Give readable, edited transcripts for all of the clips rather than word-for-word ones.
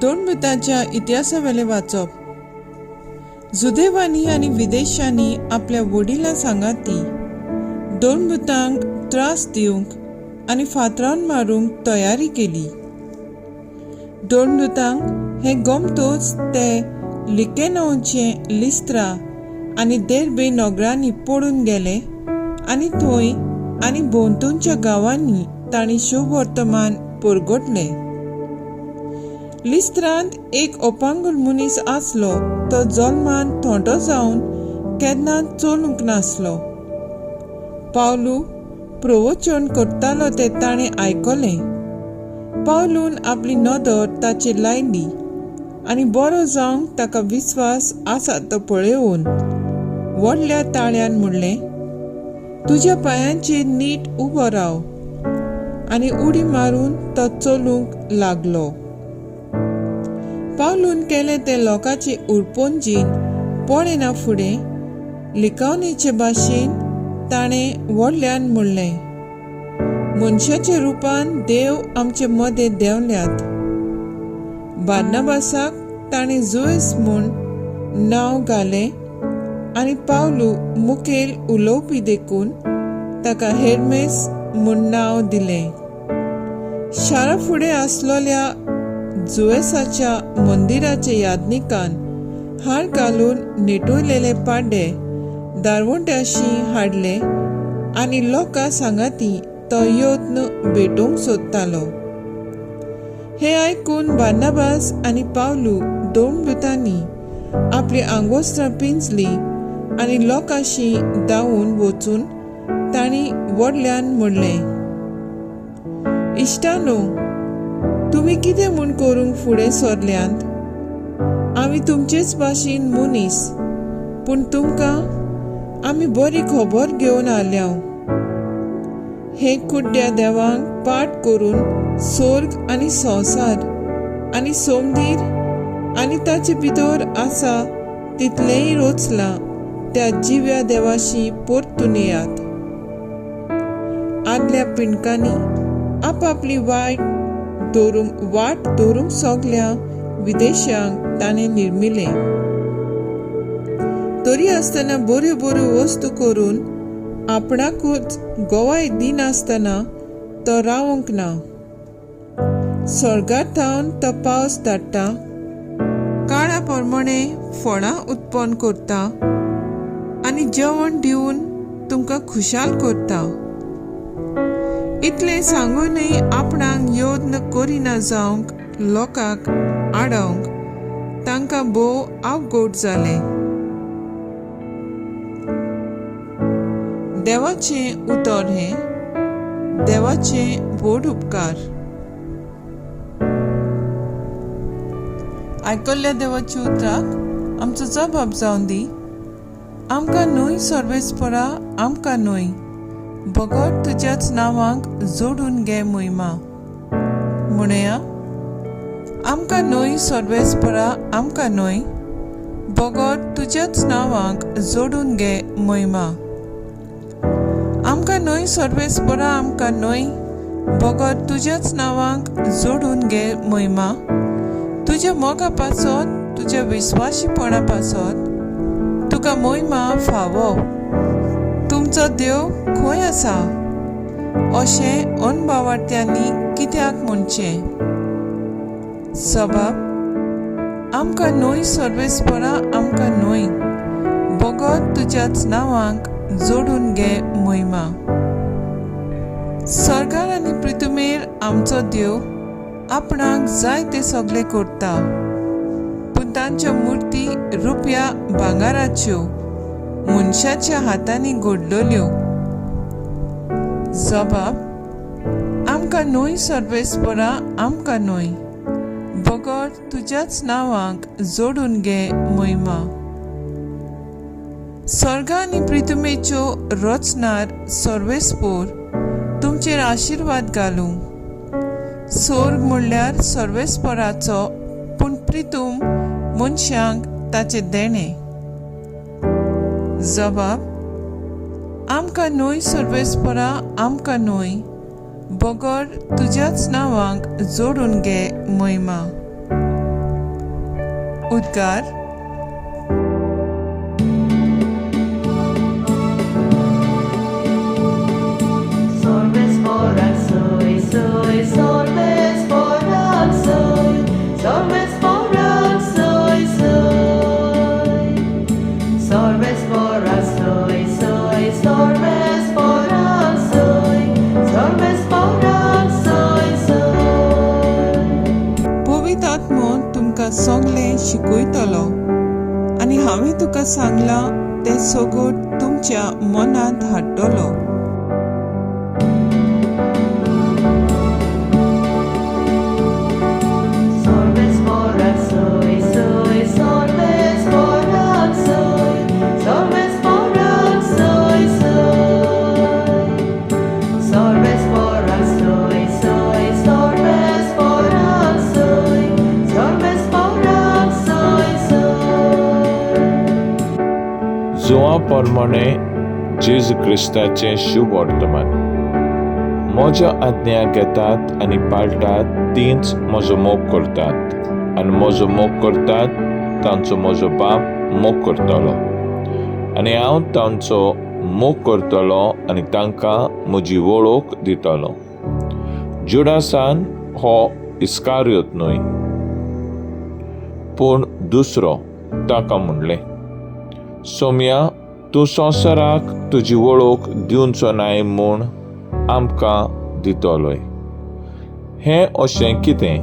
दोन इतिहासावेलें वाचप. जुदेवांनी आनी विदेशांनी आपल्या वडिलां सांगाती दोन त्रास दिवंक आनी फातरान मारूंक तयारी केली. दोन हे गोमतोच ते लिकेनोचे लिस्त्रा आनी देर्बे नगरांनी पडून गेले आनी थंय आनी भोंवतणच्या गांवांनी तांणी शुभवर्तमान परगटलें. लिस्त्रांत एक अपांगूल मनीस आसलो, तो जल्मान थोंटो जावन केन्ना चलूंक नासलो. पावलू प्रवचन करतालो तें ताणें आयकलें. पावलून आपली नदर ताचेर लायली आनी बरो जावंक ताका विस्वास आसा तो पळोवन व्हडल्या ताळ्यान म्हणलें, तुज्या पांयांचेर नीट उबो राव. आनी उडी मारून तो चलूंक लागलो. पावलून केलें तें लोकांचे उरपोंजीन पळयना फुडें लिकावणेचे भाशेन ताणें व्हडल्यान म्हणलें, मनशाच्या रुपान देव आमचे मदें देंवल्यात. बार्नाबासाक ताणें जुयस म्हूण नांव घालें आनी पावलू मुखेल उलोवपी देखून ताका हेर्मेस म्हूण नांव दिलें. शारा फुडें आसलेल्या जुएसाच्या मंदिराच्या याज्ञिकान हार घालून नेटवलेले पाड्डे दारवंट्याशी हाडले आनी लोकां सांगाती तो यत्न भेटोवंक सोदतालो. हें आयकून बार्नाबास आनी पावलू दोन दुतांनी आपली आंगवस्त्रां पिंजली आनी लोकांशी धांवून वचून तांणी व्हडल्यान म्हणलें, इश्टानो, तुमी कितें म्हूण करूंक फुडें सरल्यांत? आमी तुमचेच भाशेन मनीस, पूण तुमकां आमी बरी खबर घेवन आयल्या. हे कुड्ड्या देवांक पाठ करून सोर्ग आनी संवसार आनी सोमदीर आनी ताचे भितर आसा तितलेंय रोचलां त्या जिव्या देवाशी परतून येयात. आदल्या पिंडकांनी आपापली वायट दवरूंक वाट दवरूंक सगल्या विदेशांक ताणें निर्मिलें. तरी आसतना बऱ्यो बऱ्यो वस्तू करून आपणाकूच गवाय दिनासतना तो रावंक ना. स्वर्गार थावन तो पावस धाडटा, काळा प्रमाणे फळां उत्पन्न करता आनी जेवण दिवन तुमकां खुशाल करता. इतलें सांगूनय आपणाक यत्न करिना जावंक लोकांक आडोवंक तांकां भोव आवगोट जालें. देवाचें उतर हें देवाचें व्हड उपकार. आयकल्ल्या देवाच्या उतराक आमचो जबाब जावन दी. आमकां न्हय सर्वेस्परा, आमकां न्हय, बगर तुज्याच नांवाक जोडून घे मोहिमा. म्हणया, आमकां न्हय सर्वेस्परा, आमकां न्हय, बगर तुज्याच नांवाक जोडून घे मोहिमा. आमकां न्हय सर्वेस्परा, आमकां न्हय, बगर तुज्याच नांवाक जोडून घे मोहिमा. तुज्या मोगा पासत, तुज्या विस्वाशीपणा पासत तुका मोहिमा फावो. तुमचो देव खंय आसा अशें अनभावार्थ्यांनी कित्याक म्हणचें? सबाब, आमकां न्हय सर्वेस्परा, आमकां न्हय, बगर तुज्याच नांवाक जोडून घे मोहिमा. सरकार आनी पृथुमेर आमचो देव आपणाक जाय ते सगळे करता, पूण तांच्यो मुर्ती रुपया भांगराच्यो मनशाच्या हातांनी घडलेल्यो. जबाब, आमकां न्हय सर्वेस्परा, आमकां न्हय, बगर तुज्याच नांवाक जोडून घे मोहिमा. स्वर्ग आनी पृथुमेच्यो रचनार सर्वेस्पोर तुमचेर आशिर्वाद घालूं. सोर्ग म्हणल्यार सर्वेस्पराचो, पूण प्रितूम मनशांक ताचें देणें. जबाब, आमकां न्हय सर्वेस्परा, आमकां न्हय, बगर तुज्याच नांवाक जोडून घे मोहिमा. उद्गार. Sorbes soy, soy, sorbes soy, sorbes soy, soy. Sorbes soy, soy, sorbes soy, sorbes soy, soy. पवित्र आत्मो तुमकां सगलें शिकयतलो आनी हांवें तुका सांगलां तें सगट तुमच्या मनांत हाडटलो. Sorbes soy, soy, sorbes soy, sorbes soy, soy. Sorbes soy, soy, sorbes soy, sorbes soy, soy. जुआ प्रमाणे जेजू क्रिस्ताचें शुभ वर्तमान. म्हज्यो आज्ञा घेतात आनी पाळटात तींच म्हजो मोग करतात, आनी म्हजो मोग करतात तांचो म्हजो बाप मोग करतलो, आनी हांव तांचो मोग करतलो आनी तांकां म्हजी वळख दितलो. जुडासान हो इस्कारियोत न्हय, पूण दुसरो ताका म्हणलें, सोम्या, तूं संवसाराक तुजी वळख दिवचो नाय म्हूण आमकां दितलोय, हें अशें कितें?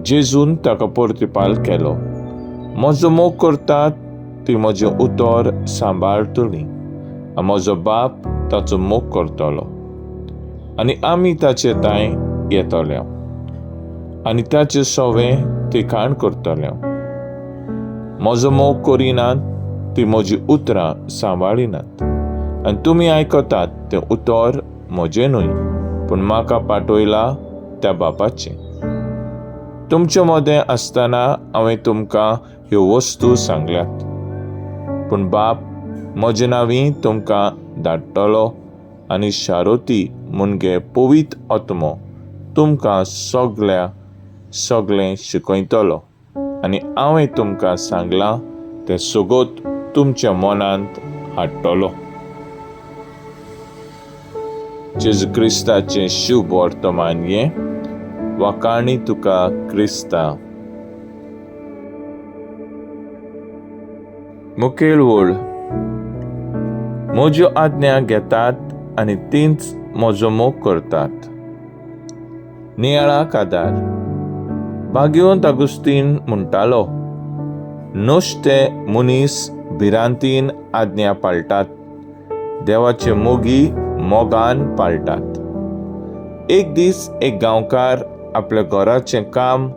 जेजून ताका प्रतिपाल केलो, म्हजो मोग करतात ती म्हजें उतर सांबाळटली, आनी म्हजो बाप ताचो मोग करतलो, आनी आमी ताचे तांय येतले आनी ताचे सवे तिखाण करतले. म्हजो मोग करिनात ती म्हजी उतरां सांबाळिनात, आनी तुमी आयकतात तें उतर म्हजें न्हय, पूण म्हाका पाठयला त्या बापाचें. तुमचे मदें आसतना हांवें तुमकां ह्यो वस्तू सांगल्यात, पूण बाप म्हजे नांवी तुमकां धाडटलो, आनी शारोती मुणगे पवित्र आत्मो तुमकां सगळें शिकयतलो, आनी हांवें तुमकां सांगलां तें सगत तुमच्या मनांत हाडटलो. जेजू क्रिस्ताचें शुभ वर्तमान हें. वाखाणी तुका क्रिस्ता. मुखेल वळ. म्हज्यो आज्ञा घेतात आनी तींच म्हजो मोग करतात. नियाळाक आदार. भाग्यवंत आगुस्तीन म्हणटालो, नुस्ते मनीस भिरांतीन आज्ञा पाळटात, देवाचे मोगी मोगान पाळटात. एक दीस एक गांवकार आपल्या घराचें काम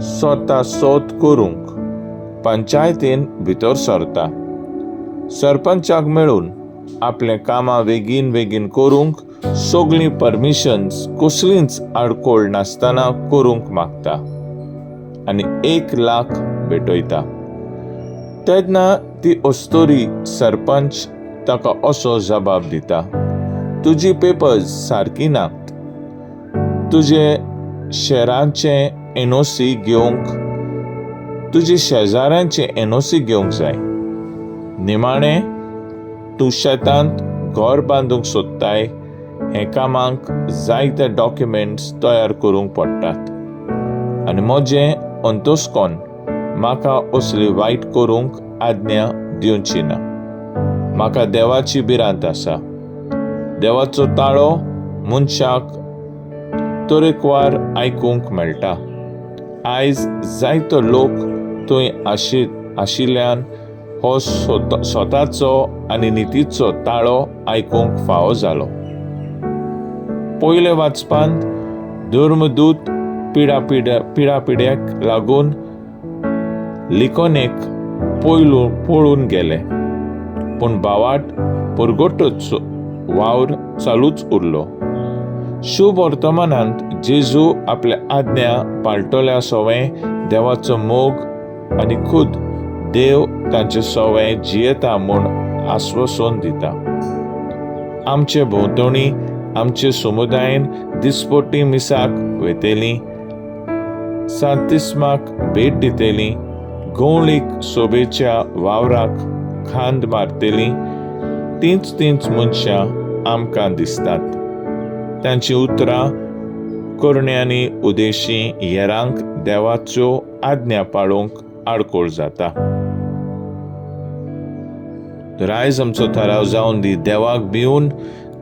स्वता सोद करूंक पंचायतीन भितर सरता. सरपंचाक मेळून आपलें कामां बेगीन बेगीन करूंक सगळीं परमिशन्स कसलींच आडखळ नासतना करूंक मागता आनी 1 लाख भेटयता. तेन्ना ती अस्तोरी सरपंच ताका असो जबाब दिता, तुजी पेपर्स सारकी नात, तुजे शेरांचें एनओसी घेवंक, तुजे शेजाऱ्यांचें एनओसी घेवंक जाय. निमाणें तूं शेतांत घर बांदूंक सोदताय, हें कामाक जायते डॉक्युमेंट्स तयार करूंक पडटात, आनी म्हजें अंतस्कोन म्हाका असली वायट करूंक आज्ञा दिवची ना. म्हाका देवाची भिरांत आसा. देवाचो ताळो मनशाक तरेकवार आयकूंक मेळटा. आयज जायतो लोक थंय आशिल्ल्यान हो स्वताचो आनी नितीचो ताळो आयकूंक फावो जालो. पयले वाचपांत धर्मदूत पिडापिड्याक लागून लिकोनेक पळून गेले, पूण भावाट परगटचो वावर चालूच उरलो. शुभ वर्तमानांत जेजू आपल्या आज्ञा पाळटल्या सवें देवाचो मोग आनी खुद देव तांचे सवें जियेता म्हूण आस्वासन दिता. आमचे भोंवतणी आमचे समुदायेन दिसपट्टी मिसाक वेतेली सांतिस्माक भेट दितलीं, गवळीक सोबेच्या वावराक खांद मारतलीं तींच तींच मनशां आमकां दिसतात. तांचीं उतरां करण्यांनी उदेशी हेरांक देवाच्यो आज्ञा पाळूंक आडकोळ जाता. तर आयज आमचो थाराव जावन दी, देवाक भिवन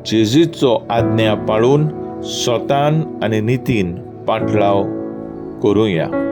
जेजूचो आज्ञा पाळून स्वतान आनी नितीन पाटलाव करुया.